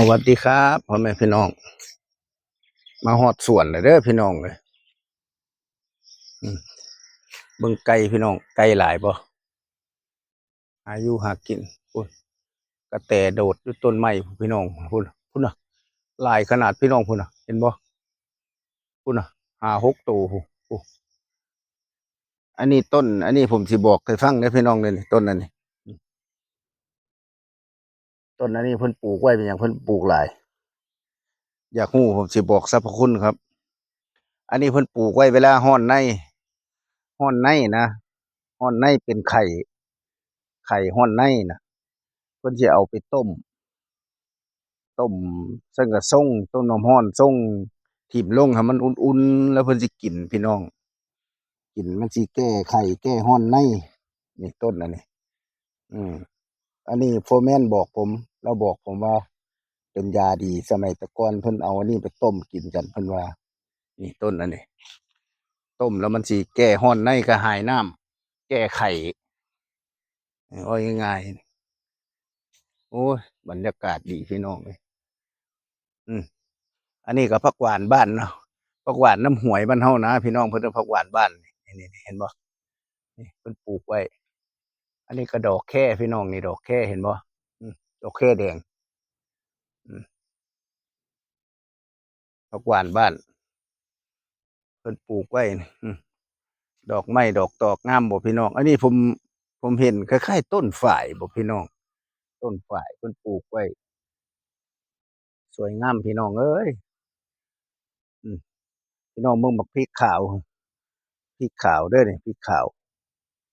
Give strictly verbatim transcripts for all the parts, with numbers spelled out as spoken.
สวัสดีครับพ่อแม่พี่น้อง มาฮอดสวนแล้วเด้อพี่น้องเอ้ย อืม เบิ่งไก่พี่น้อง ไก่หลายบ่ หาอยู่หากิน พุ้น กระแตโดดอยู่ต้นไม้พุ้นพี่น้อง พุ้น พุ้นน่ะ หลายขนาดพี่น้องพุ้นน่ะ เห็นบ่ พุ้นน่ะ ห้าหกโตพุ้น พุ้น อันนี้ต้น อันนี้ผมสิบอกให้ฟังเด้อพี่น้องเด้อ นี่ต้นอันนี้ ต้นอันนี้เพิ่นปลูกไว้เป็นหยังเพิ่นปลูกหลาย อยากรู้ผมสิบอกสรรพคุณครับ อันนี้เพิ่นปลูกไว้เวลาร้อนใน ร้อนในนะ ร้อนในเป็นไข้ ไข้ร้อนในน่ะ เพิ่นสิเอาไปต้ม ต้ม ซั่นก็ส่ง ต้มน้ำร้อนส่ง ถิ้มลงให้มันอุ่นๆ แล้วเพิ่นสิกินพี่น้อง กินมันสิแก้ไข้แก้ร้อนใน นี่ต้นอันนี้ อืม อันนี้โฟร์แมนบอกผม ลาวบอกผมว่า เป็นยาดี สมัยแต่ก่อนเพิ่นเอาอันนี้ไปต้มกินกัน เพิ่นว่า นี่ต้นอันนี้ ต้มแล้วมันสิแก้ร้อนในกระหายน้ำ แก้ไข้ เออ ว่าง่ายๆ โอ้ย บรรยากาศดีพี่น้องเอ้ย อืม อันนี้ก็ผักหวานบ้านเนาะ ผักหวานน้ำห้วยบ้านเฮานะ พี่น้อง เพิ่นเอาผักหวานบ้าน นี่ นี่ นี่ เห็นบ่ นี่ เพิ่นปลูกไว้ อันนี้ก็ดอกแคพี่น้อง นี่ดอกแค เห็นบ่ อืม ดอกแคแดง อืม ผักหวานบ้าน เพิ่นปลูกไว้นี่ อืม ดอกไม้ดอกตอกงามบ่พี่น้อง อันนี้ผม ผมเห็นคล้ายๆ ต้นฝายบ่พี่น้อง ต้นฝายเพิ่นปลูกไว้ สวยงามพี่น้องเอ้ย อืม พี่น้องเบิ่งบักพริกขาว พริกขาวเด้อนี่ พริกขาว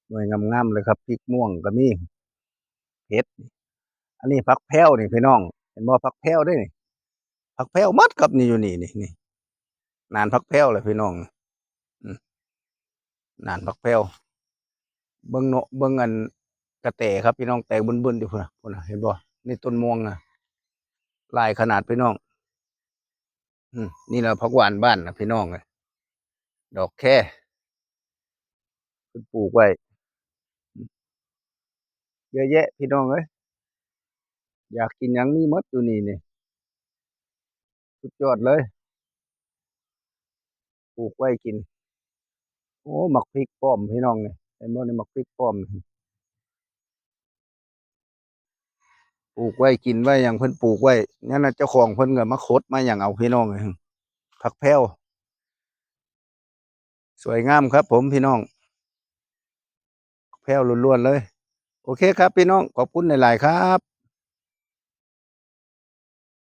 หน่วยงามๆ เลยครับ พริกม่วงก็มี เห็ด อันนี้ผักแพรวนี่พี่น้อง เห็นบ่ ผักแพรวเด้อนี่ ผักแพรวหมดครับ นี่อยู่นี่ นี่ นี่ หนานผักแพรวเลยพี่น้อง อืม หนานผักแพรว เบิ่งเนาะ เบิ่งอันกระแตครับพี่น้อง แตกบึนๆ อยู่พุ้นน่ะ พุ้นน่ะ เห็นบ่ นี่ต้นม่วงน่ะ หลายขนาดพี่น้อง อืม นี่แหละผักหวานบ้านน่ะพี่น้องเอ้ย ดอกแค เพิ่นปลูกไว้ อืม เยอะแยะพี่น้องเอ้ย อยากกินหยังมีหมดอยู่นี่ นี่ สุดยอดเลย ปลูกไว้กิน โอ้ หมากพริกป้อมพี่น้องนี่ เห็นบ่นี่ หมากพริกป้อม ปลูกไว้กินไว้หยัง เพิ่นปลูกไว้ นั่นน่ะ เจ้าของเพิ่นก็มาขดมาหยังเอาพี่น้องเอ้ย ผักแพรว สวยงามครับผมพี่น้อง แพรวล้วนๆ เลย โอเคครับพี่น้อง ขอบคุณหลายๆ ครับ